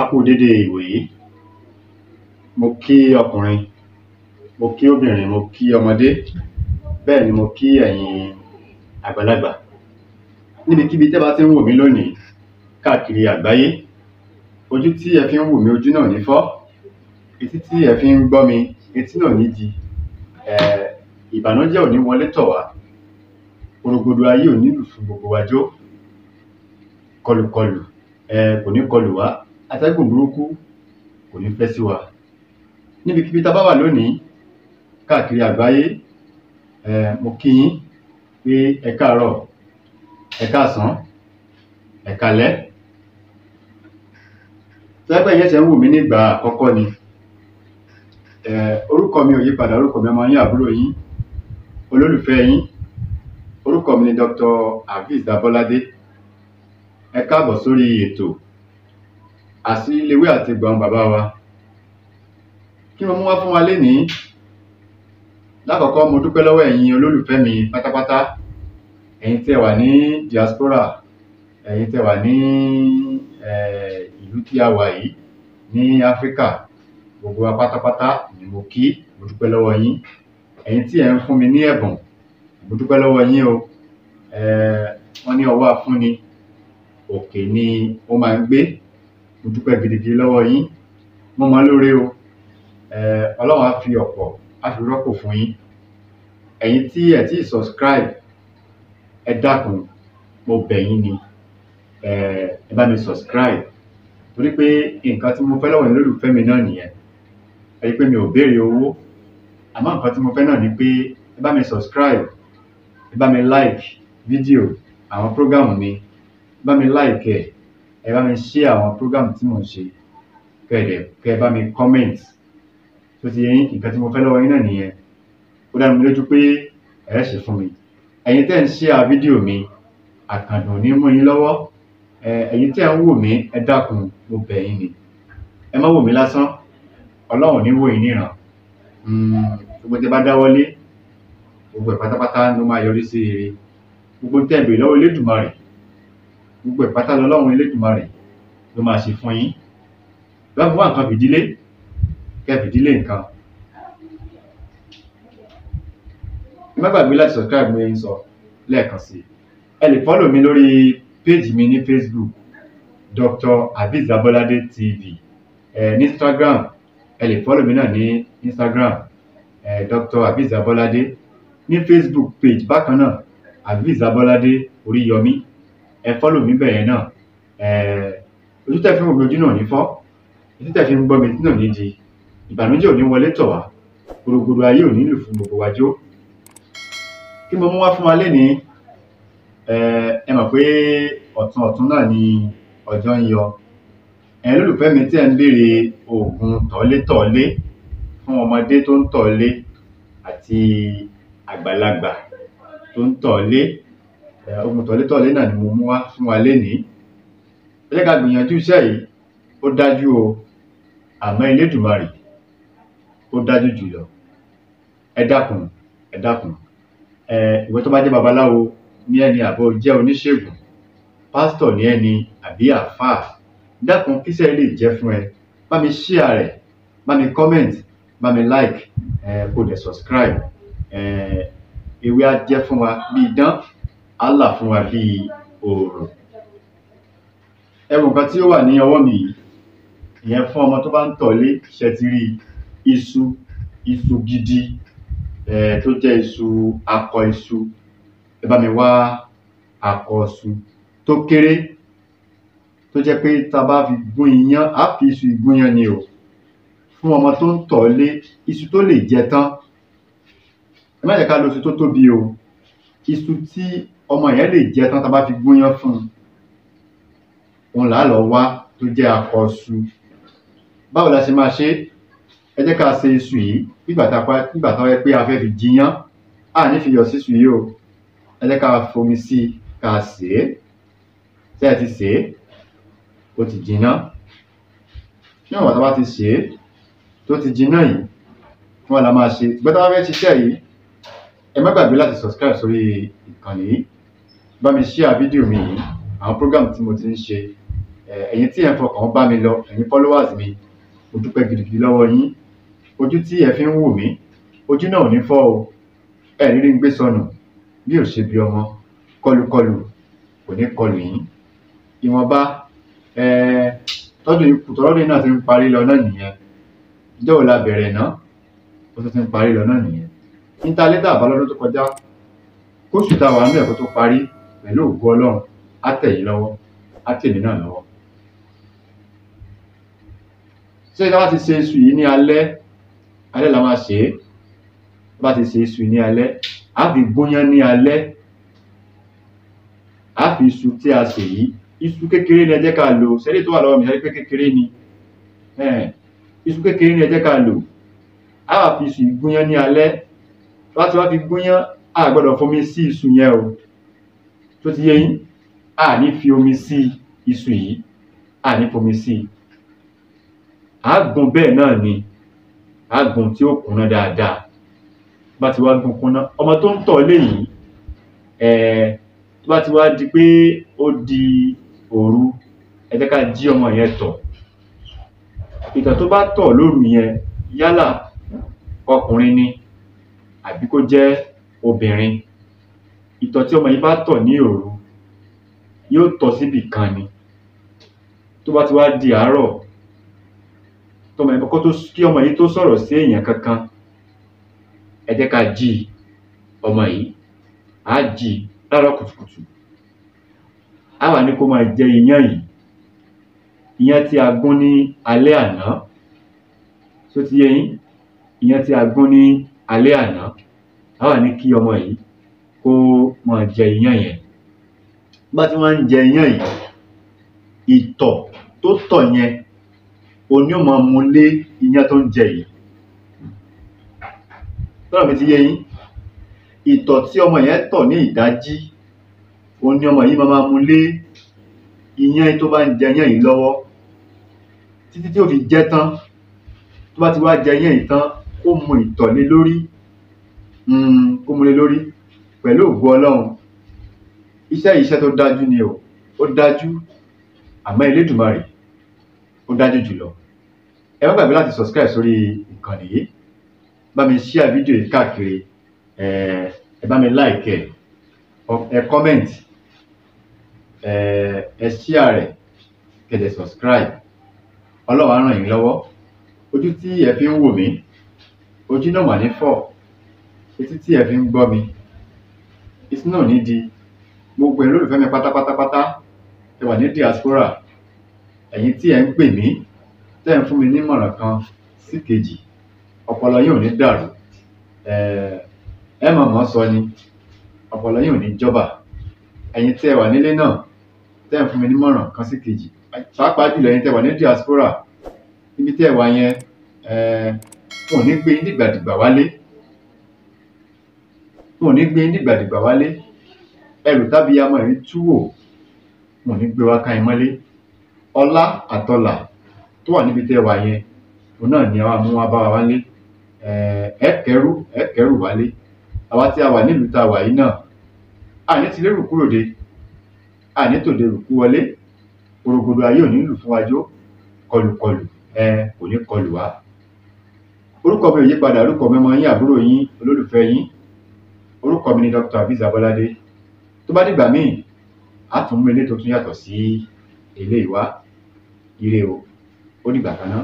A kú dédé ìwòyí. Mo kí ọkùnrin, mo kí obìnrin, mo kí ọmọdé, bẹ́ẹ̀ ni mo kí ẹ̀yin àgbàlagbà. Níbikíbi tẹ́ bá tí ń wò mí lónìí káàkiri àgbáyé, ojú tí ẹ fi ń wò mí, ojú náà ò ní fọ́, etí tí ẹ fi ń gbọ́ mi, etí náà ò ní di. Ìbànújẹ́ ò ní wọlé tọ̀ wá, porongodo ayé ò ní lù fún gbogbo wa jó, kọlùkọlù kò ní kọlù wá, atẹ́gùn burúkú kò ní fẹ́ sí wa. Níbikíbi tá bá wà lónìí káàkiri àgbáyé, mo kí yín pé ẹ káàárọ̀, ẹ káàsán, ẹ káalẹ́. Tó bá jẹ́ pé ẹ̀yin ṣẹ̀ṣẹ̀ ń wò mí nígbà àkọ́kọ́ ni, orúkọ mi ò yípadà, orúkọ mi ọmọ yín, àbúrò yín, olólùfẹ́ yín. Orúkọ mi ni Dr. Hafiz Abọ́ládé. Ẹ káàbọ̀ sórí ètò Àṣírí Lewé àti Egbò Àwọn Bàbá Wa. Kí mo mú wá fún wa lénìí? Lákọ̀ọ́kọ́, mo dúpẹ́ lọ́wọ́ ẹ̀yin olólùfẹ́ mi pátápátá, ẹ̀yin tí ẹ wà ní diaspora, ẹ̀yin tí ẹ wà ní ìlú tí a wà yìí ní Áfríkà, gbogbo wa pátápátá ni mo kí, mo dúpẹ́ lọ́wọ́ yín. Ẹ̀yin tí ẹ̀ ń fún mi ní ẹ̀bùn, mo dúpẹ́ lọ́wọ́ yín o. Wọ́n ní ọwọ́ afúnni òkè ni ó máa ń gbé. Mo dúpẹ́ gidigidi lọ́wọ́ yín. Mo mọ̀ lóore o. Ọlọ́run á fi ọ̀pọ̀, á fi rọ́pò fún yín. Ẹ̀yin tí ẹ̀ tíì subscribe, ẹ dákun, mo bẹ̀ yín ni. Ẹ bá mi subscribe, torí pé nǹkan tí mo fẹ́ lọ́wọ́ ẹ̀yin olólùfẹ́ mi náà nìyẹn. Ẹ rí pé mi ò béèrè owó, àmọ́ nǹkan tí mo fẹ́ náà ni pé ẹ bá mi subscribe, ẹ bá mi like fídíò àwọn program mi, ẹ bá mi like ẹ̀, ẹ bá mi share àwọn program tí mò ń ṣe, kẹ́ ẹ dẹ̀ kẹ́ ẹ bá mi comment. Tó ti yé yín, nǹkan tí mo fẹ́ lọ́wọ́ yín náà nìyẹn. Ó dá mi lójú pé ẹ ṣe fún mi. Ẹ̀yin tẹ́ ń share fídíò mi, àkàndùn ò ní mú yín lọ́wọ́. Ẹ̀yin tẹ́ ń wò mí, ẹ dákun, mo bẹ̀ yín ni. Ẹ má wò mí lásán, Ọlọ́run ò ní wò yín níran. Gbogbo tí ẹ bá dáwọ́lé, gbogbo ẹ̀ pátápátá ló máa yọrí sí rere. Gbogbo tẹ́ ẹ béèrè lọ́wọ́ Elédùmarè, gbogbo ẹ̀ pátá lọ́lọ́run Elédùmarè ló máa ṣe fún yín. Bá mi wá nǹkan fìdílé, kẹ́ ẹ fìdílé nǹkan. Ẹ má gbàgbé láti subscribe, mo ń sọ lẹ́ẹ̀kan sí i. Ẹ lè follow mi lórí page mi ní Facebook, Dr. Hafiz Abolade TV. Ní Instagram, ẹ lè follow mi náà ní Instagram, Dr. Hafiz Abolade. Ní Facebook page bákan náà, Hafiz Abolade Oríyọmí. Ẹ follow mi bẹ̀yẹn náà. Ojú tẹ́ fi ń wò mí, ojú náà ò ní fọ́. Etí tẹ́ fi ń gbọ́ mi, etí náà ò ní di. Ìbànújẹ́ ò ní wọlé tọ̀ wá. Gbogbo ayé ò ní lù fún gbogbo wa jó. Kí mo mú wá fún wa lénìí? Ẹ mọ̀ pé ọ̀tun ọ̀tun náà ni ọjọ́ ń yọ. Ẹ̀yin olólùfẹ́ mi tí ẹ̀ ń béèrè oògùn tọ̀ọ́lé-tọ̀ọ́lé fún ọmọdé tó ń tọ̀ọ́lé àti àgbàlagbà tó ń tọ̀ọ́lé. Oògùn tọ̀ọ́lé-tọ̀ọ́lé náà ni mo mú wá fún wa lénìí. Ẹ jẹ́ ká gbìyànjú iṣẹ́ yìí, ó dájú o, àmọ́ Elédùmarè ó dájú jùlọ. Ẹ dákun, ẹ dákun. Ìwọ tó bá jẹ́ babaláwo ní ẹni àbọ̀ jẹ́ oníṣègùn, pásítọ̀ ní ẹni àbí àáfàá, dákun, kíṣẹ́ lè jẹ́ fún ẹ. Bá mi share rẹ̀, bá mi comment, bá mi like, kó dẹ̀ subscribe. Ewé á jẹ́ fún wa bí idán, á là fún wa bí oòrùn. Ẹ wo nǹkan tí ó wà ní ọwọ́ mi yìí, ìyẹn fún ọmọ tó bá ń tọ̀ọ́lé. Ṣe ti rí iṣu, iṣu gidi, tó jẹ́ iṣu akọ iṣu. Ẹ bá mi wá akọ iṣu tó kéré, tó jẹ́ pé tá a bá fi gún iyán, á fi iṣu gúnyán ni o. Fún ọmọ tó ń tọ̀ọ́lé, iṣu tó lè jẹ tán. Ẹ má jẹ́ ká lo iṣu tó tóbi o. Iṣu tí ọmọ yẹn lè jẹ tán tá a bá fi gúnyán fún un, òun là á lọ wá, tó jẹ́ akọ iṣu. Báwo la ṣe máa ṣe é? Ẹ jẹ́ ká ṣe iṣu yìí nígbà tá a yẹ pé a fẹ́ fi jiyán. A ní fi iyọ̀ sí iṣu yìí o. Ẹ jẹ́ ká fomi sí i, ká sè é. Ṣé ẹ ti sè é? Ó ti jiná. Níwọ̀n ìgbà tá a bá ti sè é tó ti jiná yìí, kí wá la máa ṣe? Ṣùgbọ́n tá a bá fẹ́ ṣiṣẹ́ yìí, ẹ má gbàgbé láti subscribe sórí ìkànnì yìí. Bá mi share fídíò mi yìí, àwọn program tí mo ti ń ṣe. Ẹ̀yin tí ẹ̀ ń fọkàn bá mi lọ, ẹ̀yin followers mi, mo dúpẹ́ gidigidi lọ́wọ́ yín. Ojú tí ẹ fi ń wò mí, ojú náà ò ní fọ́ o. Ẹ ní rí ń gbé sọnù bí ò ṣe bí ọmọ. Kọlùkọlù kò ní kọlù yín. Ìwọ̀nba tọ́dún ikú tọ́lọ́dún náà ti ń parí lọ náà nìyẹn. Ìjọ́ wo la bẹ̀rẹ̀ ná? Ó tún ti ń parí lọ náà nìyẹn. Níta lẹ́tà àbálọ́dún tó kọjá, kóṣù tá a wà nínú ẹ̀kọ́ tó parí pẹ̀lú ògo Ọlọ́run, á tẹ̀ yín lọ́wọ́, á tẹ̀ mí náà lọ́wọ́. Ṣé tá bá ti ṣe iṣu yìí ní alẹ́, alẹ́ la máa ṣe é. Bá ti ṣe iṣu ní alẹ́, á fi gúnyán ní alẹ́. Á fi iṣu tí a sè yìí, iṣu kékeré ni ẹ jẹ́ ká lò. Ṣẹ́rí tó wà lọ́wọ́ mi, ṣẹ́rí pé kékeré ni. Iṣu kékeré ni ẹ jẹ́ ká lò. Á wá fi iṣu yìí gúnyán ní alẹ́. Bá ti wá fi gúnyán, a gbọ́dọ̀ fomi sí iṣu yẹn o. Tó ti yé yín, a ní fi omi sí iṣu yìí, a ní fomi sí i. Á gún bẹ́ẹ̀ náà ni, á gún tí ó kúnná dáadáa. Bá ti wá gún kúnná, ọmọ tó ń tọ̀ léyìí, tó bá ti wá di pé ó di òru, ẹ jẹ́ ká jí ọmọ yẹn tọ̀. Ìtọ̀ tó bá tọ̀ lóru yẹn, yálà ọkùnrin ni àbí kó jẹ́ obìnrin. Ìtọ̀ tí ọmọ yìí bá tọ̀ ní òru, yóò tọ̀ síbì kan ni. Tó bá ti wá di àárọ̀, tọmọ yìí kó tó, kí ọmọ yìí tó sọ̀rọ̀ sí èèyàn kankan, ẹ jẹ́ ká jí ọmọ yìí. Á jí láàárọ̀ kùtùkùtù. Á wá ní kó máa jẹ iyán yìí, iyán tí a gún ní alẹ́ àná. Ṣó ti yé yín? Iyán tí a gún ní alẹ́ àná, á wá ní kí ọmọ yìí kó máa jẹ iyán yẹn. Bá ti wá ń jẹ iyán yìí, ìtọ̀ tó tọ̀ yẹn, òun ni ó máa mu lé iyán tó ń jẹ yìí. Sọ́rọ̀ mi ti yé yín? Ìtọ̀ tí ọmọ yẹn tọ̀ ní ìdájí, òun ni ọmọ yìí máa máa mu lé iyán tó bá ń jẹ iyán yìí lọ́wọ́ títí tí ó fi jẹ tán. Tó bá ti wá jẹ iyán yìí tán, kó mu ìtọ̀ lé lórí, kó mu lé lórí pẹ̀lú ògo Ọlọ́run. Iṣẹ́ yìí, iṣẹ́ tó dájú ni o. Ó dájú, àmọ́ Elédùmarè ó dájú jùlọ. Ẹ má gbàgbé láti subscribe sórí ìkànnì yìí. Bá mi share fídíò yìí káàkiri, ẹ bá mi like ẹ, ẹ comment, ẹ share rẹ̀, kẹ́ dẹ̀ subscribe. Ọlọ́run á ràn yín lọ́wọ́. Ojú tí ẹ fi ń wò mí, ojú náà mà ní fọ́. Etí tí ẹ fi ń gbọ́ mi, etí náà ò ní di. Gbogbo ẹ̀yin olólùfẹ́ mi pátápátápátá, ẹ wà ní diaspora, ẹ̀yin tí ẹ ń pè mí, tẹ́ ẹ ń fún mi ní ìmọ̀ràn kan sí kejì, ọpọlọ yín ò ní dàrú. Ẹ mọ̀ mọ́ sọ ni, ọpọlọ yín ò ní jọba. Ẹ̀yin tí ẹ wà nílé náà, tẹ́ ẹ ń fún mi ní ìmọ̀ràn kan sí kejì, pàápàá jùlọ ẹ̀yin tí ẹ wà ní diaspora, níbi tí ẹ wà yẹn, wọn ò ní gbé yín dìgbàdìgbà wálé. Wọn ò ní gbé yín dìgbàdìgbà wálé. Ẹrù tábíyamọ yìí tú wò, wọn ò ní gbé wá ká yín mọ́lé. Ọlá àtọlà tó wà níbi tí ẹ wà yẹn, òun náà ni àwa mú wá bá wa wálé. Ẹ kẹ́rù, ẹ kẹ́rù wálé. Àwa tí a wà nílùú tá a wà yìí náà, àní ti lérù kúrò dé, àní tòde rù kú wọlé. Orogodo ayé ò ní lù fún wa jó. Kọlùkọlù kò ní kọlù wá. Orúkọ mi ò yí padà, orúkọ mi ọmọ yín, àbúrò yín, olólùfẹ́ yín. Orúkọ mi ni Dr. Azeez Abolade. Tó bá dìgbà míì, á tún mú eléyìí tó tún yàtọ̀ sí eléyìí wá. Ire o, ó dìgbà kan náà.